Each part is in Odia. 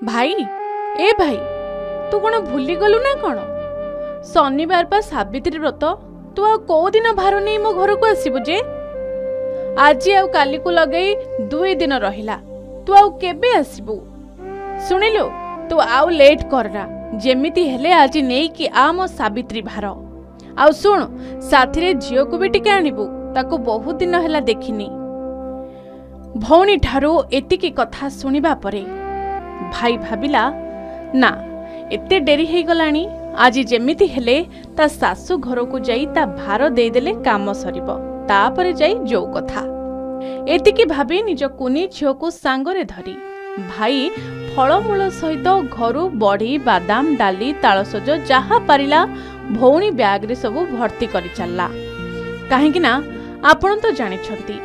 ଭାଇ, ଏ ଭାଇ, ତୁ କ'ଣ ଭୁଲିଗଲୁ ନା କ'ଣ? ଶନିବାର ପା ସାବିତ୍ରୀ ବ୍ରତ। ତୁ ଆଉ କୋଉ ଦିନ ଭାର ନେଇ ମୋ ଘରକୁ ଆସିବୁ ଯେ? ଆଜି ଆଉ କାଲିକୁ ଲଗେଇ 2 ଦିନ ରହିଲା, ତୁ ଆଉ କେବେ ଆସିବୁ? ଶୁଣିଲୁ, ତୁ ଆଉ ଲେଟ୍ କରନା, ଯେମିତି ହେଲେ ଆଜି ନେଇକି ଆ ମୋ ସାବିତ୍ରୀ ଭାର। ଆଉ ଶୁଣ, ସାଥିରେ ଝିଅକୁ ବି ଟିକେ ଆଣିବୁ, ତାକୁ ବହୁତ ଦିନ ହେଲା ଦେଖିନି। ଭଉଣୀଠାରୁ ଏତିକି କଥା ଶୁଣିବା ପରେ ଭାଇ ଭାବିଲା, ନା ଏତେ ଡେରି ହେଇଗଲାଣି, ଆଜି ଯେମିତି ହେଲେ ତା ଶାଶୁ ଘରକୁ ଯାଇ ତା ଭାର ଦେଇଦେଲେ କାମ ସରିବ, ତାପରେ ଯାଇ ଯୋଉ କଥା। ଏତିକି ଭାବି ନିଜ କୁନି ଝିଅକୁ ସାଙ୍ଗରେ ଧରି ଭାଇ ଫଳମୂଳ ସହିତ ଘରୁ ବଢ଼ି, ବାଦାମ, ଡାଲି, ତାଳସଜ ଯାହା ପାରିଲା ଭଉଣୀ ବ୍ୟାଗରେ ସବୁ ଭର୍ତ୍ତି କରି ଚାଲିଲା। କାହିଁକି ନା ଆପଣ ତ ଜାଣିଛନ୍ତି,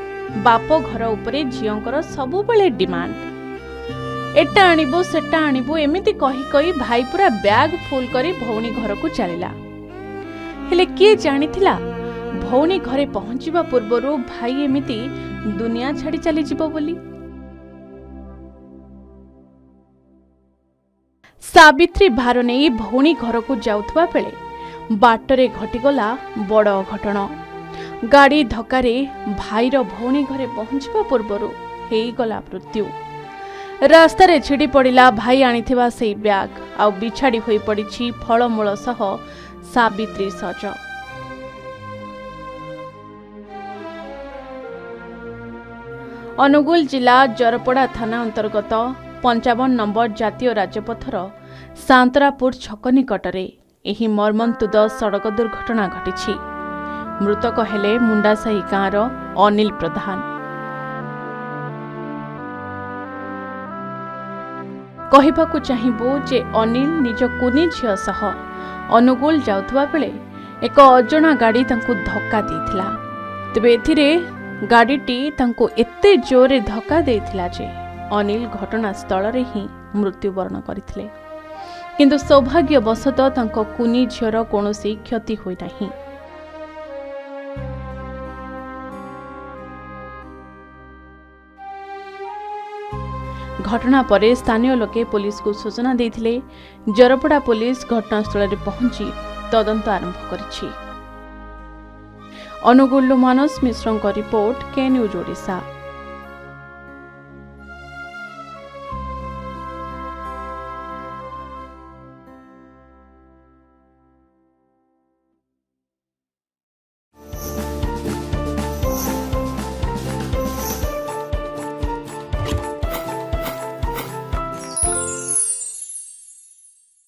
ବାପ ଘର ଉପରେ ଝିଅଙ୍କର ସବୁବେଳେ ଡିମାଣ୍ଡ। ଏଟା ଆଣିବୁ, ସେଟା ଆଣିବୁ, ଏମିତି କହି କହି ଭାଇ ପୁରା ବ୍ୟାଗ ଫୁଲ କରି ଭଉଣୀ ଘରକୁ ଚାଲିଲା। ହେଲେ କିଏ ଜାଣିଥିଲା ଭଉଣୀ ଘରେ ପହଞ୍ଚିବା ପୂର୍ବରୁ ଭାଇ ଏମିତି ଦୁନିଆ ଛାଡ଼ି ଚାଲିଯିବ ବୋଲି। ସାବିତ୍ରୀ ଭାର ନେଇ ଭଉଣୀ ଘରକୁ ଯାଉଥିବା ବେଳେ ବାଟରେ ଘଟିଗଲା ବଡ଼ ଅଘଟଣ। ଗାଡ଼ି ଧକ୍କାରେ ଭାଇର ଭଉଣୀ ଘରେ ପହଞ୍ଚିବା ପୂର୍ବରୁ ହେଇଗଲା ମୃତ୍ୟୁ। ରାସ୍ତାରେ ଛିଡ଼ି ପଡ଼ିଲା ଭାଇ ଆଣିଥିବା ସେଇ ବ୍ୟାଗ୍, ଆଉ ବିଛାଡ଼ି ହୋଇପଡ଼ିଛି ଫଳମୂଳ ସହ ସାବିତ୍ରୀ ସଜ। ଅନୁଗୁଳ ଜିଲ୍ଲା ଜରପଡ଼ା ଥାନା ଅନ୍ତର୍ଗତ 55 ନମ୍ବର ଜାତୀୟ ରାଜପଥର ସାନ୍ତରାପୁର ଛକ ନିକଟରେ ଏହି ମର୍ମନ୍ତୁଦ ସଡ଼କ ଦୁର୍ଘଟଣା ଘଟିଛି। ମୃତକ ହେଲେ ମୁଣ୍ଡାସାହି ଗାଁର ଅନିଲ ପ୍ରଧାନ। କହିବାକୁ ଚାହିଁବୁ ଯେ ଅନିଲ ନିଜ କୁନି ଝିଅ ସହ ଅନୁଗୁଳ ଯାଉଥିବା ବେଳେ ଏକ ଅଜଣା ଗାଡ଼ି ତାଙ୍କୁ ଧକ୍କା ଦେଇଥିଲା। ତେବେ ଏଥିରେ ଗାଡ଼ିଟି ତାଙ୍କୁ ଏତେ ଜୋରରେ ଧକ୍କା ଦେଇଥିଲା ଯେ ଅନିଲ ଘଟଣାସ୍ଥଳରେ ହିଁ ମୃତ୍ୟୁବରଣ କରିଥିଲେ। କିନ୍ତୁ ସୌଭାଗ୍ୟବଶତଃ ତାଙ୍କ କୁନି ଝିଅର କୌଣସି କ୍ଷତି ହୋଇନାହିଁ। ଘଟଣା ପରେ ସ୍ଥାନୀୟ ଲୋକେ ପୋଲିସକୁ ସୂଚନା ଦେଇଥିଲେ। ଜରପଡ଼ା ପୋଲିସ ଘଟଣାସ୍ଥଳରେ ପହଞ୍ଚି ତଦନ୍ତ ଆରମ୍ଭ କରିଛି। ଅନୁଗୁଳରୁ ମାନସ ମିଶ୍ରଙ୍କ ରିପୋର୍ଟ, କେ ନ୍ୟୁଜ୍ ଓଡ଼ିଶା।